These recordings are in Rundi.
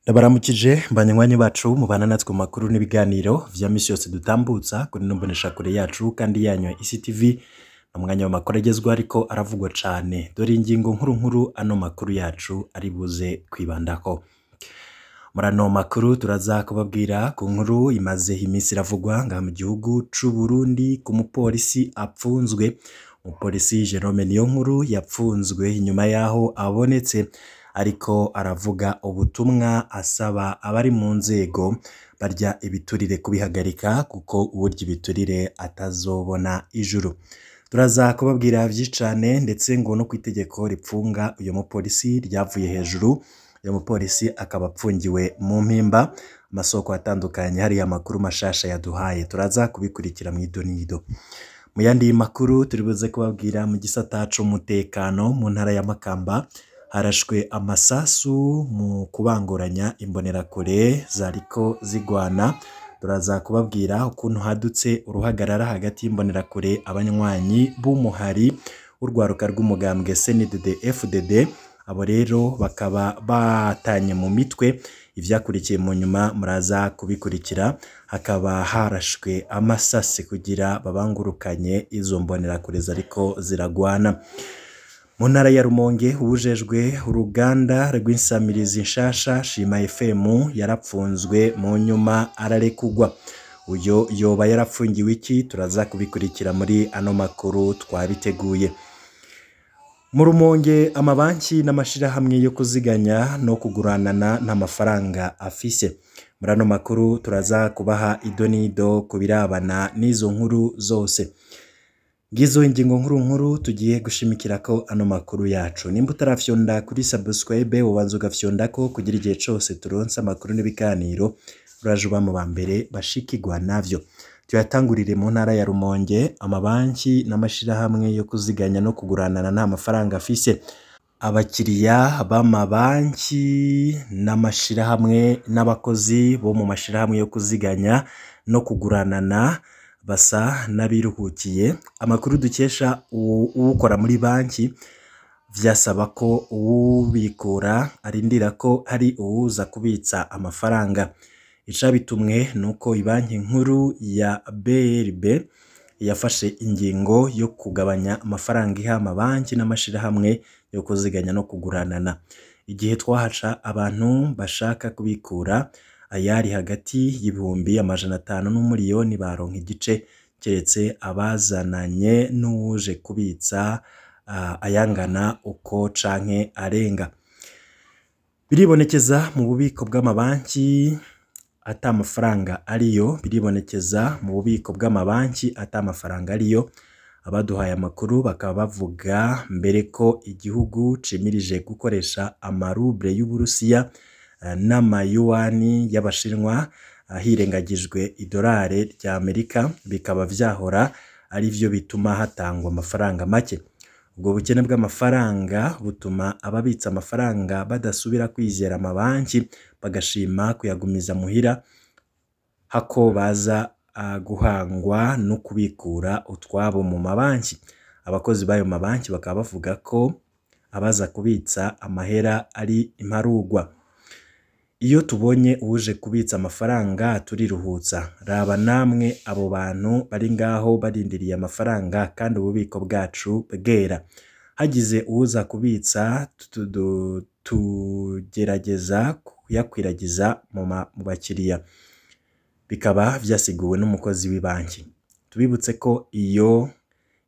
Ndabaramukije banywanyi bacu mubana natwe mu makuru n'ibiganiro vya misi yose dutambutsa kuri ino mboneshakure yacu kandi yanyu ya ICTV. Umwanya w'amakuru agezweho ariko aravugwa cane. Dore ingingo nkuru nkuru ano makuru yacu ari buze kwibandako. Muri ano makuru turaza kubabwira ku nkuru imaze iminsi iravugwa ngaha mu gihugu c'u Burundi ku mupolisi apfunzwe. Umupolisi Jerome Niyonkuru yapfunzwe inyuma yaho abonetse ariko aravuga ubutumwa asaba abari mu nzego barya ibiturire kubihagarika kuko uwurya ibiturire atazobona ijuru. Turaza kubabwira vyinshi cane ndetse ngo no kw'itegeko ripfunga uyo mupolisi ryavuye hejuru, uyo mupolisi akaba apfungiwe mu mpimba. Amasoko atandukanye hariyo amakuru mashasha yaduhaye, turaza kubikurikira mw'idonido. Mu yandi makuru turibuze kubabwira mu gisata c'umutekano mu ntara ya Makamba harashwe amasasu mu kubanguranya imbonerakure zariko zigwana. Turaza kubabwira ukuntu hadutse uruhagarara hagati y'imbonerakure abanywanyi b'umuhari w'urwaruka rw'umugambwe CNDD FDD, abo rero bakaba batanye mu mitwe. Ivyakurikiye mu nyuma muraza kubikurikira. Hakaba harashwe amasasi kugira babangurukanye izo mbonerakure zariko ziragwana. Mu ntara ya Rumonge uwujejwe uruganda rw'insamirizi nshasha Shima FM yarapfunzwe mu nyuma ararekugwa. Uyo yoba yarapfungiwe iki? Turaza kubikurikira muri ano makuru twabiteguye. Mu Rumonge amabanki n'amashirahamwe yo kuziganya no kuguranana nta mafaranga afise. Muri ano makuru turaza kubaha idonido ku birabana n'izo nkuru zose. Ngizo ingingo nkuru nkuru tugiye gushimikirako ano makuru yacu. Nimba utarafyonda kuri subscribe ubanza ugafyondako kugira igihe cose turonse amakuru n'ibiganiro uraje uba mu ba mbere bashikirwa navyo. Tuyatangurire mu ntara ya Rumonge, amabanki n'amashirahamwe yo kuziganya no kuguranana nta mafaranga afise. Abakiriya b'amabanki n'amashirahamwe n'abakozi bo mu mashirahamwe yo kuziganya no kuguranana basa n'abiruhukiye. Amakuru dukesha uwukora muri banki vyasaba ko uwubikura arindira ko hari uwuza kubitsa amafaranga. Icabitumwe nuko ibanki nkuru ya BRB yafashe ingingo yo kugabanya amafaranga iha amabanki n'amashirahamwe yo kuziganya no kuguranana. Igihe twahaca abantu bashaka kubikura ayari hagati y'ibihumbi 500 n'umuriyoni baronka igice, keretse abazananye n'uwuje kubitsa ayangana uko canke arenga. Biribonekeza mu bubiko bw'amabanki ata amafaranga ariyo, biribonekeza mu bubiko bw'amabanki ata amafaranga ariyo. Abaduhaye amakuru bakaba bavuga mbere ko igihugu cimirije gukoresha amarubre y'Uburusiya n'amayuwani y'Abashinwa hirengagijwe idolare rya Amerika, bikaba vyahora ari vyo bituma hatangwa amafaranga make. Ubwo bukene bw'amafaranga butuma ababitsa amafaranga badasubira kwizera amabanki, bagashima kuyagumiza muhira hako baza guhangwa no kubikura utwabo mu mabanki. Abakozi b'ayo mabanki bakaba bavuga ko abaza kubitsa amahera ari imparugwa. Iyo tubonye uwuje kubitsa amafaranga turiruhutsa. Raba namwe abo bantu bari ngaho barindiriye amafaranga kandi ububiko bwacu bwera. Hagize uwuza kubitsa tugerageza kuyakwiragiza mu bakiriya. Bikaba vyasiguwe n'umukozi w'ibanki. Tubibutse ko iyo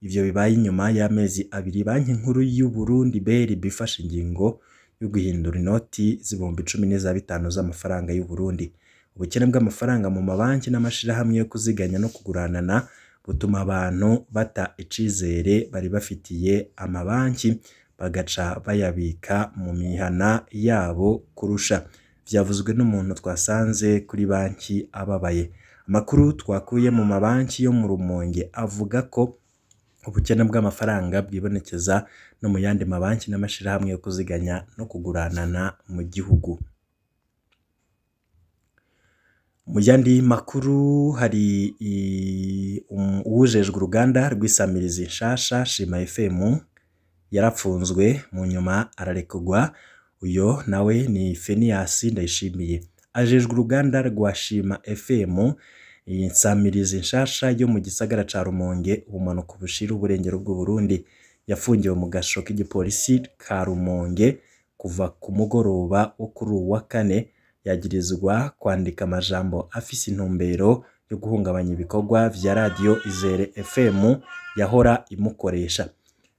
ivyo bibaye inyuma y'amezi abiri banki nkuru y'u Burundi BRB ifashe ingingo yo guhindura inoti z'ibihumbi 10 n'iza 5 z'amafaranga y'u Burundi. Ubukene bw'amafaranga mu mabanki n'amashirahamwe yo kuziganya no kuguranana butuma abantu bata icizere bari bafitiye amabanki, bagaca bayabika mu mihana yabo kurusha. Vyavuzwe n'umuntu twasanze kuri banki ababaye. Amakuru twakuye mu mabanki yo mu Rumonge avuga ko ubukene bw'amafaranga bwibonekeza no mu yandi mabanki n'amashirahamwe yo kuziganya no kuguranana mu gihugu. Mu yandi makuru hari uwujejwe uruganda rw'isamirizi nshasha Shima FM yarapfunzwe mu nyuma ararekugwa. Uyo nawe ni Fenias Ndayishimiye, ajejwe uruganda rwa Shima FM, insamirizi nshasha yo mu gisagara ca Rumonge, ubumanuko bushira uburengero bw'u Burundi. Yafungiwe mu gasho k'igipolisi ka Rumonge kuva ku mugoroba wo kuri uwu wa kane, yagirizwa kwandika amajambo afise intumbero yo guhungabanya ibikorwa vya radiyo Izere FM yahora imukoresha.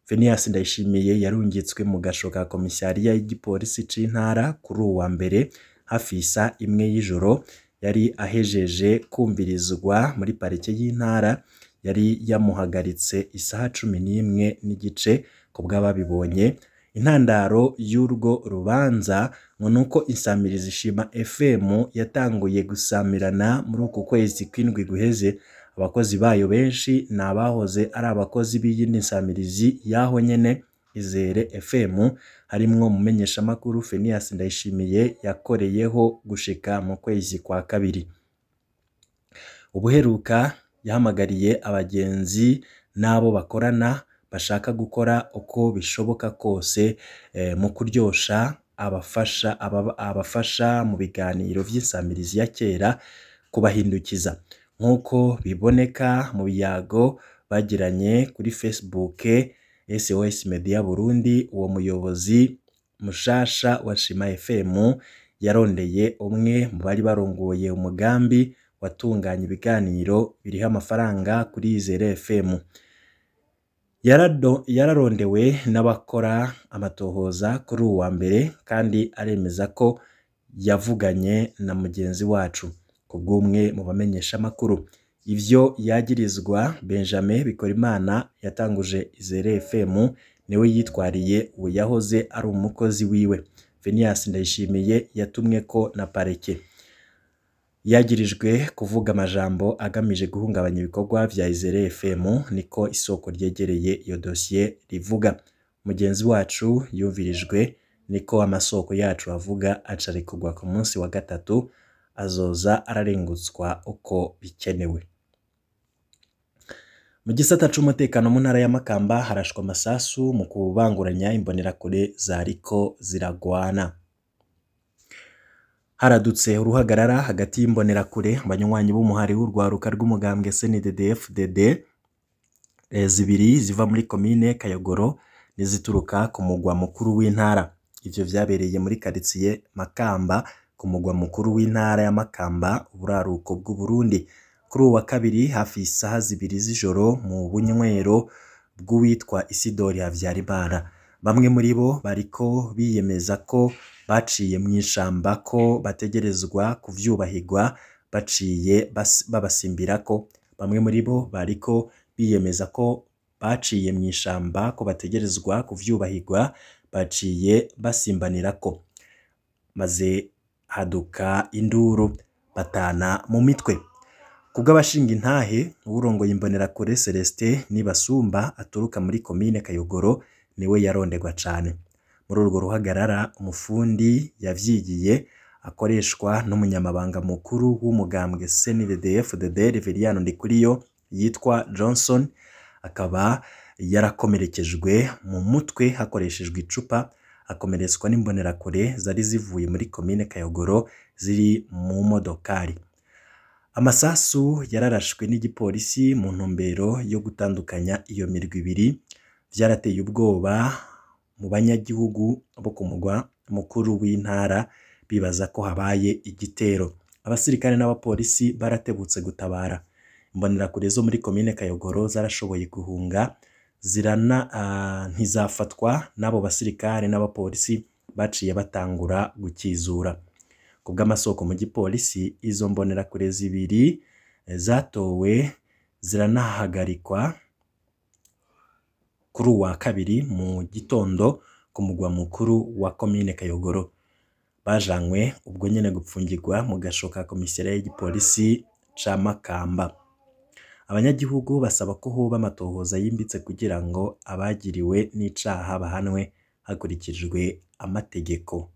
Fenias Ndayishimiye yarungitswe mu gasho ka komisariya y'igipolisi c'intara kuri uwu wa mbere hafi isa imwe y'ijoro. Yari ahejeje kumvirizwa muri parike y'intara yari yamuhagaritse isaha 11:15 ku bw'ababibonye. Intandaro y'urwo rubanza ngo nuko insamirizi Shima FM yatanguye gusamirana muri uku kwezi kw'indwi guheze. Abakozi bayo benshi ni abahoze ari abakozi b'iyindi nsamirizi y'aho nyene Izere FM, harimwo umumenyeshamakuru Fenias Ndayishimiye yakoreyeho gushika mu kwezi kwa kabiri. Ubuheruka yahamagariye abagenzi n'abo bakorana bashaka gukora uko bishoboka kose mu kuryosha abafasha mu biganiro vy'insamirizi ya kera kubahindukiza, nk'uko biboneka mu biyago bagiranye kuri Facebook SOS Media Burundi. Uwo muyobozi mushasha wa Shima FM yarondeye umwe mu bari barongoye umugambi watunganya ibiganiro biriho amafaranga kuri Izere FM. Yararondewe n'abakora amatohoza kuri uwu wa mbere, kandi aremeza ko yavuganye na mugenzi wacu kubw'umwe mu bamenyeshamakuru. Ivyo yagirizwa Benjamin Bikorimana yatanguje Izere FM niwe yitwariye uwo yahoze ari umukozi wiwe. Fenias Ndayishimiye yatumwe ko na parike. Yagirijwe kuvuga amajambo agamije guhungabanya ibikorwa vya Izere FM, niko isoko ryegereye iyo dosiye rivuga. Mugenzi wacu yumvirijwe, niko amasoko yacu avuga, acarekurwa ku munsi wa gatatu, azoza ararengutswa uko bikenewe. Mu gisata c'umutekano mu ntara ya Makamba harashwa amasasu mu kubanguranya imbonerakure zariko ziragwana. Haradutse uruhagarara hagati y'imbonerakure abanywanyi b'umuhari w'urwaruka rw'umugambwe CNDD-FDD zibiri ziva muri komine Kayogoro n'izituruka ku mugwa mukuru w'intara. Ivyo vyabereye muri karitsiye Makamba ku mugwa mukuru w'intara ya Makamba, uburaruko bw'u Burundi. Kuri uwa kabiri hafi isaha 2 z'ijoro mu bunywero bw'uwitwa Isidori Havyarimana. Bamwe muri bo bariko biyemeza ko baciye mw'ishamba ko bategerezwa kuvyubahirwa, baciye babasimbirako. Bamwe muri bo bariko biyemeza ko baciye mw'ishamba ko bategerezwa kuvyubahirwa, baciye basimbanirako, maze haduka induru batana mu mitwe. Kubw'abashinga intahe, uwurongoye imbonerakure Celestin Nibasumba aturuka muri komine Kayogoro niwe yaronderwa cane. Muri urwo ruhagarara umufundi yavyigiye akoreshwa n'umunyamabanga mukuru w'umugambwe CNDD-FDD Reveriyano Ndikuriyo yitwa Johnson, akaba yarakomerekejwe mu mutwe hakoreshejwe icupa, akomeretswa n'imbonerakure zari zivuye muri komine Kayogoro ziri mu modokari. Amasasu yararashwe n'igipolisi mu ntumbero yo gutandukanya iyo mirwi ibiri. Vyarateye ubwoba mu banyagihugu bo ku mugwa mukuru w'intara, bibaza ko habaye igitero. Abasirikare n'abapolisi baratebutse gutabara. Imbonerakure zo muri komine Kayogoro zarashoboye guhunga, zirana ntizafatwa n'abo basirikare n'abapolisi baciye batangura gukizura. Kubw'amasoko mu gipolisi, izo mbonerakure zibiri zatowe ziranahagarikwa kuri uwa kabiri mu gitondo ku mugwa mukuru wa komine Kayogoro. Bajanywe ubwo nyene gupfungirwa mu gasho ka komisariya y'igipolisi ca Makamba. Abanyagihugu basaba ko hoba amatohoza yimbitse kugira ngo abagiriwe n'icaha bahanwe hakurikijwe amategeko.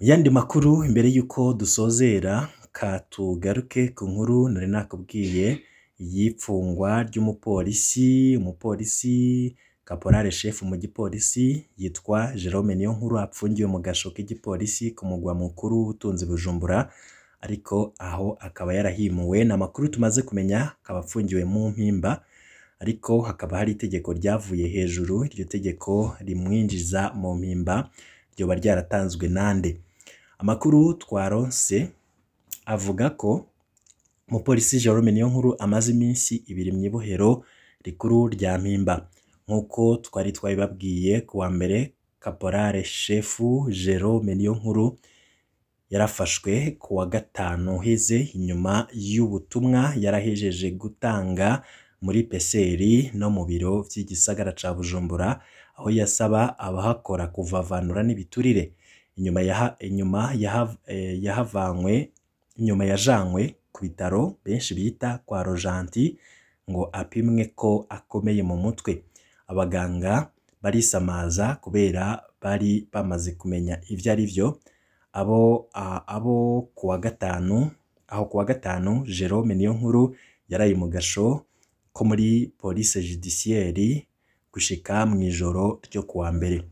Mu yandi makuru, imbere y'uko dusozera, katugaruke ku nkuru nari nakubwiye y'ipfungwa ry'umupolisi. Umupolisi Caporal chef mu gipolisi yitwa Jerome Niyonkuru apfungiwe mu gasho k'igipolisi ku mugwa mukuru w'ubutunzi Bujumbura, ariko aho akaba yarahimuwe. N'amakuru tumaze kumenya akaba apfungiwe mu Mpimba, ariko hakaba hari itegeko ryavuye hejuru. Iryo tegeko rimwinjiza mu Mpimba ryoba ryaratanzwe nande? Amakuru twaronse avuga ko umupolisi Jerome Niyonkuru amaze iminsi 2 mw'ibohero rikuru rya Mpimba. Nk'uko twari twabibabwiye ku wa mbere, Caporal chef Jerome Niyonkuru yarafashwe ku wa gatanu uheze inyuma y'ubutumwa yarahejeje gutanga muri peseri no mu biro vy'igisagara ca Bujumbura, aho yasaba abahakora kuvavanura n'ibiturire. Inyuma yajanwe ku bitaro benshi bita kwa Rojanti ngo apimwe ko akomeye mu mutwe. Abaganga barisamaza kubera bari bamaze kumenya ivyo ari vyo. Abo kuwa gatanu, aho kuwa gatanu Jerome Niyonkuru yaraye mu gasho ko muri police judiciaire gushika mw'ijoro ryo kuwa mbere.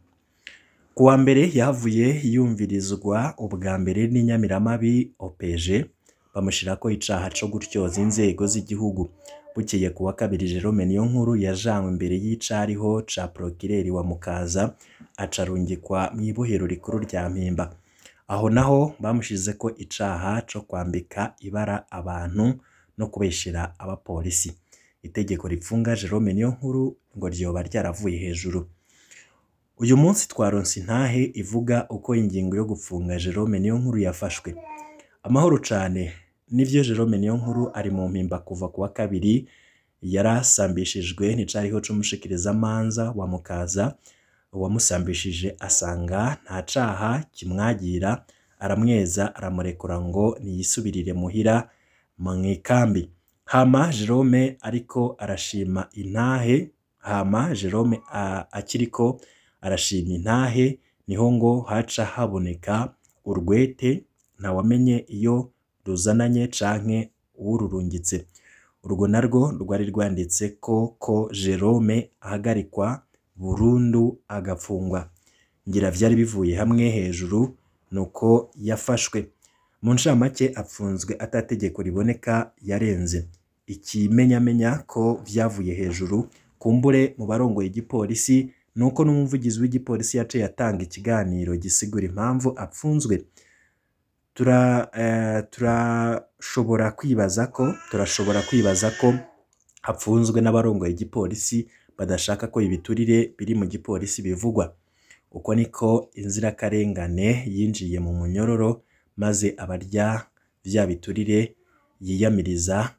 Kuwa mbere yahavuye yumvirizwa ubwa mbere n'inyamiramabi OPG, bamushirako icaha co gutyoza inzego z'igihugu. Bukeye kuwa kabiri Jerome Niyonkuru yajanwe imbere y'icariho ca procureur wa Mukaza, acarungikwa mw'ibohero rikuru rya Mpimba. Aho naho bamushizeko icaha co kwambika ibara abantu no kubeshera abapolisi. Itegeko ripfunga Jerome Niyonkuru ngo ryoba ryaravuye hejuru. Uyu munsi twaronse intahe ivuga uko ingingo yo gupfunga Jerome Niyonkuru yafashwe. Amahoro cane, nivyo Jerome Niyonkuru ari mu Mpimba kuva kuwa kabiri, yarasambishijwe n'icariho c'umushikirizamanza wa Mukaza. Uwamusambishije asanga nta caha kimwagira, aramweza aramurekura ngo niyisubirire muhira mw'ikambi. Hama Jerome ariko arashima intahe, hama Jerome akiriko arashima intahe, niho ngo haca haboneka urwete, ntawamenye iyo ruzananye canke uwururungitse. Urwo narwo rwari rwanditse ko Jerome ahagarikwa burundu agafungwa. Ngira vyari bivuye hamwe hejuru nuko yafashwe. Mu ncamake apfunzwe atategeko riboneka yarenze. Ikimenyamenya ko vyavuye hejuru kumbure mu barongoye igipolisi nuko n'umuvugizi w'igipolisi yaciye atanga ikiganiro gisigura impamvu apfunzwe. Turashobora kwibaza ko apfunzwe n'abarongoye igipolisi badashaka ko ibiturire biri mu gipolisi bivugwa. Uko niko inzirakarengane yinjiye mu munyororo, maze abarya vya biturire yiyamiriza,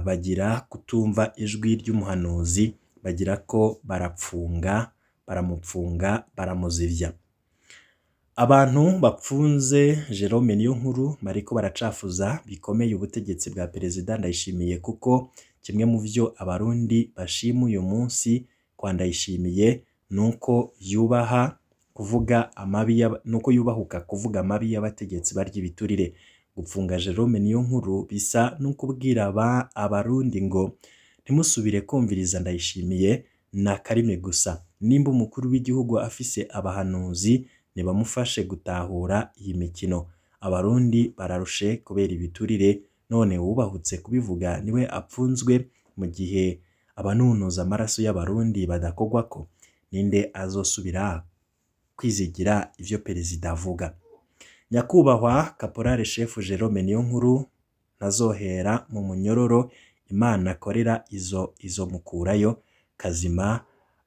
bagira kutumva ijwi ry'umuhanuzi, bagira ko barapfunga, baramupfunga, baramuzivya. Abantu bapfunze Jerome Niyonkuru bariko baracafuza bikomeye ubutegetsi bwa Perezida Ndayishimiye, kuko kimwe mu vyo abarundi bashima uyu munsi kwa Ndayishimiye nuko yubaha kuvuga amabi, nuko yubahuka kuvuga amabi y'abategetsi barya ibiturire. Gupfunga Jerome Niyonkuru bisa n'ukubwira abarundi ngo ntimusubire kumviriza Ndayishimiye na karime gusa. Nimba umukuru w'igihugu afise abahanuzi nibamufashe gutahura iyi mikino. Abarundi bararushe kubera ibiturire, none wubahutse kubivuga niwe apfunzwe, mu gihe abanunuza amaraso y'abarundi badakogwako. Ninde azosubira kwizigira ivyo perezida avuga? Nyakubahwa Caporal Chef Jerome Niyonkuru ntazohera mu munyororo, Imana akorera izo mukurayo kazima,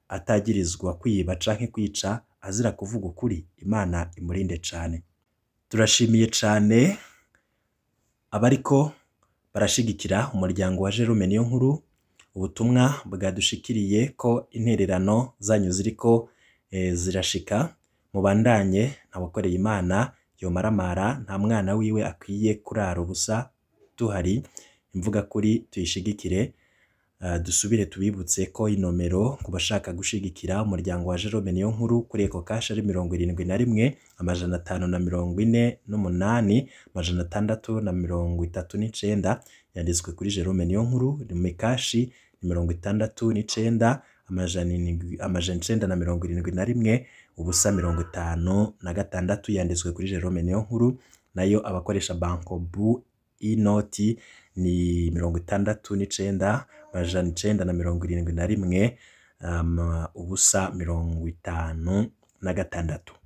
atagirizwa kwiba canke kwica, azira kuvuga ukuri. Imana imurinde cane. Turashimiye cane abariko barashigikira umuryango wa Jerome Niyonkuru. Ubutumwa bwadushikiriye ko intererano zanyu ziriko zirashika. Mubandanye, ntawakoreye Imana yomaramara, nta mwana wiwe akwiye kurara ubusa tuhari. Imvuga kuri tuyishigikire. Dusubire tubibutse ko inomero ku bashaka gushigikira umuryango wa Jerome Niyonkuru kuri Ecocash ari 71 548 639, yanditswe kuri Jerome Niyonkuru. Mekashi ni 69 971 ubusa 56 yanditswe kuri Jerome Niyonkuru. Nayo abakoresha Bancobu inoti ni 69 971 ubusa 56.